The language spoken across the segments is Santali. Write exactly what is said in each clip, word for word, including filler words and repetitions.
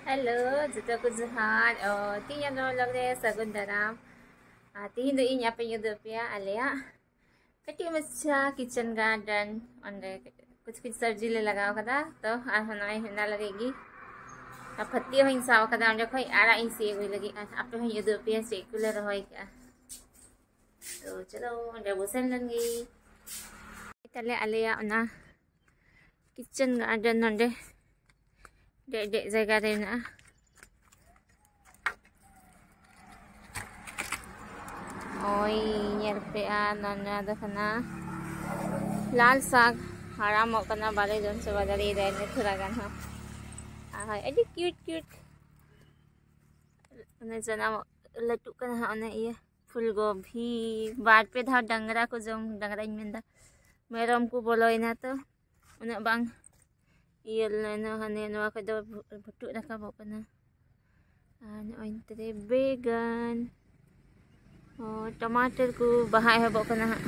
ᱦᱮᱞᱳ, ᱡᱚᱛᱚ ᱠᱚ ᱡᱚᱦᱟᱨ᱾ ᱚ, ᱛᱤᱦᱤᱧᱟᱜ ᱱᱚᱣᱟ vlog ᱨᱮ ᱥᱟᱹᱜᱩᱱ ᱫᱟᱨᱟᱢ᱾ ᱟᱨ ᱛᱤᱦᱤᱧ ᱫᱚ ᱤᱧ ᱟᱯᱮᱧ ᱩᱫᱩᱜ ᱟᱯᱮᱭᱟ ᱟᱞᱮᱭᱟᱜ ᱠᱟᱹᱴᱤᱡ ᱢᱟᱪᱷᱟ kitchen garden᱾ ᱚᱸᱰᱮ ᱠᱩᱪ ᱠᱩᱪ ᱥᱚᱵᱽᱡᱤ ᱞᱮ ᱞᱟᱜᱟᱣ ᱠᱟᱫᱟ, ᱛᱚ ᱟᱨᱦᱚᱸ ᱱᱚᱜᱼᱚᱭ ᱚᱱᱟ ᱞᱟᱹᱜᱤᱫ ᱜᱮ ᱟᱨ ᱯᱷᱟᱹᱛᱤᱭᱟᱹ ᱦᱚᱸᱧ ᱥᱟᱵ ᱠᱟᱫᱟ ᱚᱸᱰᱮ ᱠᱷᱚᱡ, ᱟᱨᱟᱜ ᱤᱧ ᱥᱤᱫ ᱟᱹᱜᱩᱭ ᱞᱟᱹᱜᱤᱫ᱾ ᱟᱨ ᱟᱯᱮ ᱦᱚᱸᱧ ᱩᱫᱩᱜ ᱟᱯᱮᱭᱟ ᱪᱮᱫ ᱠᱚᱞᱮ ᱨᱚᱦᱚᱭ ᱠᱟᱜᱼᱟ᱾ ᱛᱚ ᱪᱚᱞᱚ, ᱚᱸᱰᱮ ᱵᱚ ᱥᱮᱱ ᱞᱮᱱ ᱜᱮ᱾ ᱛᱟᱦᱞᱮ ᱟᱞᱮᱭᱟᱜ ᱚᱱᱟ kitchen garden ᱱᱚᱸᱰᱮ ᱰᱮᱡ ᱰᱮᱡ ᱡᱟᱭᱜᱟ ᱨᱮ ᱢᱮᱱᱟᱜᱼᱟ᱾ ᱳᱭ, ᱧᱮᱞ ᱯᱮ, ᱟᱨ ᱱᱚᱣᱟ ᱫᱚ ᱠᱟᱱᱟ ᱞᱟᱞ ᱥᱟᱠ᱾ ᱦᱟᱲᱟᱢᱚᱜ ᱠᱟᱱᱟ, ᱵᱟᱞᱮ ᱡᱚᱢ ᱪᱟᱵᱟ ᱫᱟᱲᱮᱭᱟᱫᱟ ᱮᱱᱮ ᱛᱷᱚᱲᱟ ᱜᱟᱱ ᱦᱚᱸ᱾ ᱟᱨ ᱦᱳᱭ, ᱟᱹᱰᱤ cute cute ᱚᱱᱮ ᱡᱟᱱᱟᱢᱚᱜ ᱞᱟᱹᱴᱩᱜ ᱠᱟᱱᱟ ᱦᱟᱸᱜ, ᱚᱱᱮ ᱤᱭᱟᱹ ᱯᱷᱩᱞ ᱜᱚᱵᱷᱤ᱾ ᱵᱟᱨ ᱯᱮ ᱫᱷᱟᱣ ᱰᱟᱝᱨᱟ ᱠᱚ ᱡᱚᱢ, ᱰᱟᱝᱨᱟᱧ ᱢᱮᱱᱫᱟ, ᱢᱮᱨᱚᱢ ᱠᱚ ᱵᱚᱞᱚᱭᱮᱱᱟ, ᱛᱚ ᱩᱱᱟᱹᱜ ᱵᱟᱝ ᱤᱭᱟᱹ ᱞᱮᱱᱟ᱾ ᱦᱟᱱᱮ ᱱᱚᱣᱟ ᱠᱷᱚᱡ ᱫᱚ ᱵᱷᱩ-, ᱵᱷᱩᱴᱩᱜ ᱨᱟᱠᱟᱵᱚᱜ ᱠᱟᱱᱟ᱾ ᱟᱨ ᱱᱚᱜᱼᱚᱭ ᱱᱚᱛᱮ ᱨᱮ ᱵᱮᱜᱟᱱ, ᱚ, ᱴᱟᱢᱟᱴᱟᱨ ᱠᱚ ᱵᱟᱦᱟ ᱮᱦᱚᱵᱚᱜ ᱠᱟᱱᱟ ᱦᱟᱸᱜ᱾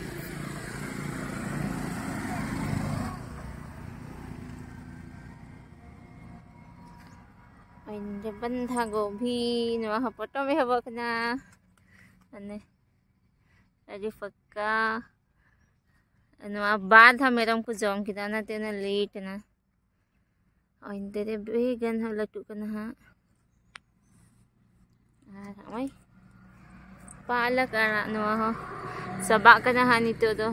ᱚᱸᱰᱮ ᱵᱟᱸᱫᱷᱟ ᱜᱳᱵᱷᱤ, ᱱᱚᱣᱟ ᱦᱚᱸ ᱯᱚᱴᱚᱢ ᱮᱦᱚᱵᱚᱜ ᱠᱟᱱᱟ᱾ ᱢᱟᱱᱮ ᱟᱹᱰᱤ ᱯᱟᱠᱟ᱾ ᱱᱚᱣᱟ ᱵᱟᱨ ᱫᱷᱟᱣ ᱢᱮᱨᱚᱢ ᱠᱚ ᱡᱚᱢ ᱠᱮᱫᱟ, ᱚᱱᱟᱛᱮ ᱩᱱᱟᱹᱜ late ᱮᱱᱟ᱾ ᱚᱱᱛᱮ ᱨᱮ ᱵᱮᱜᱟᱱ ᱦᱚᱸ ᱞᱟᱹᱴᱩᱜ ᱠᱟᱱᱟ ᱦᱟᱸᱜ᱾ ᱟᱨ ᱱᱚᱜᱼᱚᱭ ᱯᱟᱞᱚᱠ ᱟᱲᱟᱜ, ᱱᱚᱣᱟ ᱦᱚᱸ ᱪᱟᱵᱟᱜ ᱠᱟᱱᱟ ᱦᱟᱸᱜ ᱱᱤᱛᱚᱜ ᱫᱚ᱾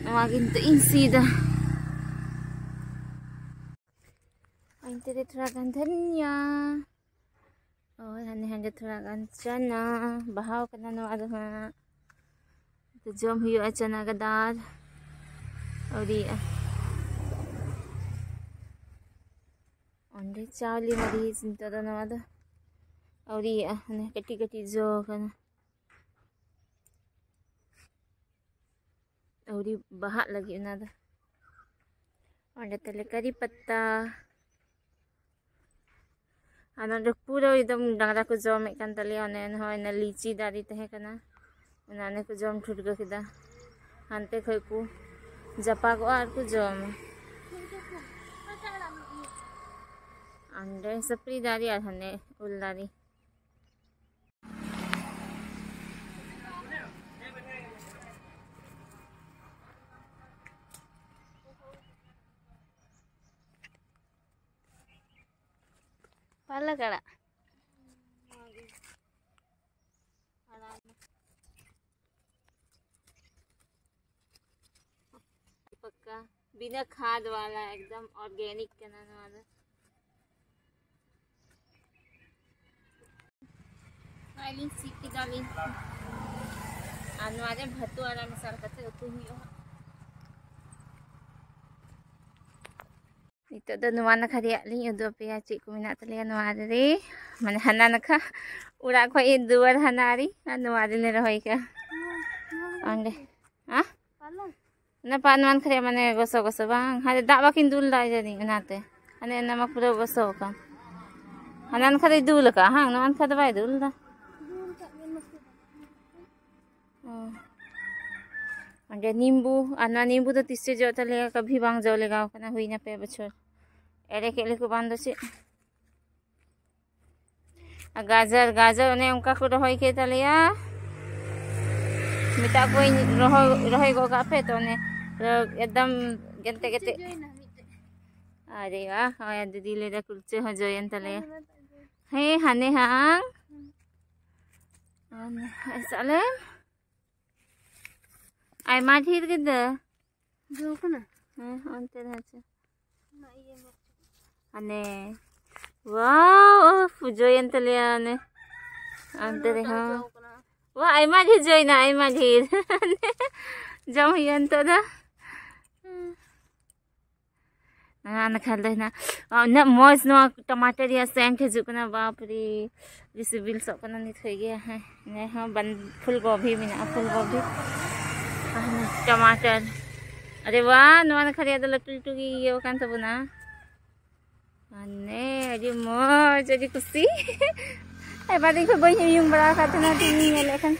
ᱱᱚᱣᱟ ᱜᱮ ᱱᱤᱛᱚᱜ ᱤᱧ ᱥᱤᱫᱟ᱾ ᱚᱱᱛᱮ ᱨᱮ ᱛᱷᱚᱲᱟ ᱜᱟᱱ ᱫᱷᱟᱹᱱᱤᱭᱟ᱾ ᱳᱭ ᱦᱟᱸᱰᱮ ᱦᱟᱸᱰᱮ ᱛᱷᱚᱲᱟ ᱜᱟᱱ ᱪᱟᱱᱟ ᱵᱟᱦᱟᱣ ᱠᱟᱱᱟ᱾ ᱱᱚᱣᱟ ᱫᱚ ᱦᱟᱸᱜ ᱡᱚᱢ ᱦᱩᱭᱩᱜᱼᱟ, ᱪᱟᱱᱟ ᱜᱟᱫᱟᱨ ᱟᱹᱣᱨᱤᱭᱟᱜᱼᱟ᱾ ᱚᱸᱰᱮ ᱪᱟᱣᱞᱮ ᱢᱟᱹᱨᱤᱪ, ᱱᱤᱛᱚᱜ ᱫᱚ ᱱᱚᱣᱟ ᱫᱚ ᱟᱹᱣᱨᱤᱭᱟᱜᱼᱟ, ᱦᱟᱱᱮ ᱠᱟᱹᱴᱤᱡ ᱠᱟᱹᱴᱤᱡ ᱡᱚ ᱠᱟᱱᱟ᱾ ᱟᱹᱣᱨᱤ ᱵᱟᱦᱟᱜ ᱞᱟᱹᱜᱤᱫ ᱚᱱᱟ ᱫᱚ᱾ ᱚᱸᱰᱮ ᱛᱟᱞᱮ ᱠᱟᱨᱤ ᱯᱟᱛᱟ᱾ ᱟᱨ ᱱᱚᱰᱮ ᱯᱩᱨᱟᱹ ᱮᱠᱫᱚᱢ ᱰᱟᱝᱨᱟ ᱠᱚ ᱡᱚᱢᱮᱫ ᱠᱟᱱ ᱛᱟᱞᱮᱭᱟ᱾ ᱚᱱᱮ ᱱᱚᱜᱼᱚᱭ ᱚᱱᱟ ᱞᱤᱪᱤ ᱫᱟᱨᱮ ᱛᱟᱦᱮᱸ ᱠᱟᱱᱟ, ᱚᱱᱟ ᱚᱱᱮ ᱠᱚ ᱡᱚᱢ ᱴᱷᱩᱴᱠᱟᱹ ᱠᱮᱫᱟ᱾ ᱦᱟᱱᱛᱮ ᱠᱷᱚᱡ ᱠᱚ ᱡᱟᱯᱟᱜᱚᱜᱼᱟ ᱟᱨ ᱠᱚ ᱡᱚᱢᱟ᱾ ᱚᱸᱰᱮ ᱥᱟᱹᱯᱨᱤ ᱫᱟᱨᱮ ᱟᱨ ᱦᱟᱱᱮ ᱩᱞ ᱫᱟᱨᱮ᱾ ᱯᱟᱞᱚᱠ ᱟᱲᱟᱜ᱾ ᱯᱟᱠᱟ, ᱵᱤᱱᱟᱹ ᱠᱷᱟᱫ ᱣᱟᱞᱟ, ᱮᱠᱫᱚᱢ organic ᱠᱟᱱᱟ ᱱᱚᱣᱟ ᱫᱚ᱾ ᱱᱚᱜᱼᱚᱭ ᱞᱤᱧ ᱥᱤ ᱠᱮᱫᱟᱞᱤᱧ᱾ ᱟᱨ ᱱᱚᱣᱟ ᱨᱮ ᱵᱷᱟᱹᱛᱩ ᱟᱲᱟᱜ ᱢᱮᱥᱟᱞ ᱠᱟᱛᱮ ᱩᱛᱩ ᱦᱩᱭᱩᱜᱼᱟ ᱦᱟᱸᱜ᱾ ᱱᱤᱛᱚᱜ ᱫᱚ ᱱᱚᱣᱟ ᱱᱟᱠᱷᱟ ᱨᱮᱭᱟᱜ ᱞᱤᱧ ᱩᱫᱩᱜ ᱟᱯᱮᱭᱟ, ᱪᱮᱫ ᱠᱚ ᱢᱮᱱᱟᱜ ᱛᱟᱞᱮᱭᱟ ᱱᱚᱣᱟ ᱨᱮ᱾ ᱢᱟᱱᱮ ᱦᱟᱱᱟ ᱱᱟᱠᱷᱟ ᱚᱲᱟᱜ ᱠᱷᱚᱡ ᱫᱩᱣᱟᱹᱨ ᱦᱟᱱᱟ ᱟᱹᱨᱤ, ᱟᱨ ᱱᱚᱣᱟ ᱨᱮᱞᱮ ᱨᱚᱦᱚᱭ ᱠᱟᱜᱼᱟ ᱚᱸᱰᱮ᱾ ᱦᱮᱸ? ᱚᱱᱟ ᱯᱟᱱ ᱢᱟᱱ ᱠᱷᱟᱡ ᱢᱟᱱᱮ ᱜᱚᱥᱚ ᱜᱚᱥᱚ ᱵᱟᱝ? ᱦᱟᱱᱮ ᱫᱟᱜ ᱵᱟᱠᱤᱱ ᱫᱩᱞ ᱫᱟ ᱡᱟᱹᱱᱤᱡ ᱚᱱᱟᱛᱮ᱾ ᱦᱟᱱᱮ ᱚᱱᱟ ᱢᱟ ᱯᱩᱨᱟᱹ ᱜᱚᱥᱚ ᱟᱠᱟᱱ᱾ ᱦᱟᱱᱟ ᱱᱟᱠᱷᱟ ᱫᱚᱭ ᱫᱩᱞ ᱟᱠᱟᱫᱼᱟ, ᱦᱟᱝ? ᱱᱚᱣᱟ ᱱᱟᱠᱷᱟ ᱫᱚ ᱵᱟᱭ ᱫᱩᱞ ᱫᱟ᱾ ᱚ᱾ ᱚᱸᱰᱮ ᱱᱤᱢᱵᱩ, ᱟᱨ ᱱᱚᱣᱟ ᱱᱤᱢᱵᱩ ᱫᱚ ᱛᱤᱥ ᱪᱚ ᱡᱚᱜ ᱛᱟᱞᱮᱭᱟ, ᱠᱟᱵᱷᱤ ᱵᱟᱝ ᱡᱚ ᱞᱮᱜᱟᱣ ᱠᱟᱱᱟ, ᱦᱩᱭᱱᱟ ᱯᱮ ᱵᱚᱪᱷᱚᱨ᱾ ᱮᱲᱮ ᱠᱮᱫ ᱞᱮᱠᱚ ᱵᱟᱝ ᱫᱚ ᱪᱮᱫ? ᱟᱨ ᱜᱟᱡᱚᱨ, ᱜᱟᱡᱚᱨ ᱚᱱᱮ ᱚᱱᱠᱟ ᱠᱚ ᱨᱚᱦᱚᱭ ᱠᱮᱫ ᱛᱟᱞᱮᱭᱟ᱾ ᱢᱮᱛᱟᱜ ᱠᱚᱣᱟᱧ ᱨᱚᱦᱚᱭ, ᱨᱚᱦᱚᱭ ᱜᱚᱜ ᱠᱟᱜ ᱯᱮ, ᱛᱚ ᱚᱱᱮ ᱮᱠᱫᱚᱢ ᱜᱮᱱᱛᱮ ᱜᱮᱛᱮ᱾ ᱟᱨᱮ ᱣᱟ, ᱦᱳᱭ, ᱫᱤᱫᱤ ᱞᱟᱹᱭ ᱫᱟ ᱠᱩᱲᱪᱟᱹ ᱦᱚᱸ ᱡᱚᱭᱮᱱ ᱛᱟᱞᱮᱭᱟ᱾ ᱦᱮᱸ, ᱦᱟᱱᱮ ᱦᱟᱝ᱾ ᱟᱨ ᱥᱟᱞᱮᱢ ᱟᱭᱢᱟ ᱰᱷᱮᱨ ᱜᱮ ᱫᱟᱹ᱾ ᱡᱚ ᱠᱟᱱᱟ? ᱦᱮᱸ, ᱚᱱᱛᱮ ᱨᱮ ᱦᱮᱸ ᱪᱮ᱾ ᱚᱱᱟ ᱤᱭᱟᱹ ᱢᱮ᱾ ᱦᱟᱱᱮ, wow, ᱯᱩᱡᱟᱹᱭᱮᱱ ᱛᱟᱞᱮᱭᱟ ᱚᱱᱮ᱾ ᱚᱱᱛᱮ ᱚᱱᱟ ᱨᱮᱦᱚᱸ᱾ ᱡᱚ ᱠᱟᱱᱟ᱾ ᱣᱟ, ᱟᱭᱢᱟ ᱰᱷᱮᱨ ᱡᱚᱭᱮᱱᱟ, ᱟᱭᱢᱟ ᱰᱷᱮᱨ᱾ ᱡᱚᱢ ᱦᱩᱭᱩᱜᱼᱟ ᱱᱤᱛᱚᱜ ᱫᱚ᱾ ᱚᱱᱟ ᱱᱟᱠᱷᱟ ᱫᱚ ᱦᱮᱱᱟᱜ, ᱩᱱᱟᱹᱜ ᱢᱚᱡᱽ ᱱᱚᱣᱟ ᱴᱟᱢᱟᱴᱟᱨ ᱨᱮᱭᱟᱜ scent ᱦᱤᱡᱩᱜ ᱠᱟᱱᱟ, ᱵᱟᱯ ᱨᱮ, ᱟᱹᱰᱤ ᱥᱤᱵᱤᱞ ᱥᱚᱜ ᱠᱟᱱᱟ ᱱᱤᱛ ᱠᱷᱚᱡ ᱜᱮ᱾ ᱦᱮᱸ, ᱱᱮ ᱦᱚᱸ ᱵᱟᱱ-, ᱯᱷᱩᱞ ᱜᱚᱵᱷᱤ ᱢᱮᱱᱟᱜᱼᱟ, ᱯᱷᱩᱞ ᱜᱚᱵᱷᱤ᱾ ᱟᱨ ᱴᱟᱢᱟᱴᱟᱨ, ᱟᱨᱮ ᱣᱟ, ᱱᱚᱣᱟ ᱱᱟᱠᱷᱟ ᱨᱮᱭᱟᱜ ᱫᱚ ᱞᱟᱹᱴᱩ ᱞᱟᱹᱴᱩ ᱜᱮ ᱤᱭᱟᱹ ᱟᱠᱟᱱ ᱛᱟᱵᱚᱱᱟ᱾ ᱢᱟᱱᱮ, ᱟᱹᱰᱤ ᱢᱚᱡᱽ, ᱟᱹᱰᱤ ᱠᱩᱥᱤ᱾ ᱟᱭᱢᱟ ᱫᱤᱱ ᱠᱷᱚᱡ ᱵᱟᱹᱧ ᱩᱭᱩᱝ ᱵᱟᱲᱟ ᱟᱠᱟᱫ ᱛᱟᱦᱮᱱᱟ, ᱛᱮᱦᱮᱧ ᱤᱧ ᱧᱮᱞᱮᱫ ᱠᱷᱟᱱ᱾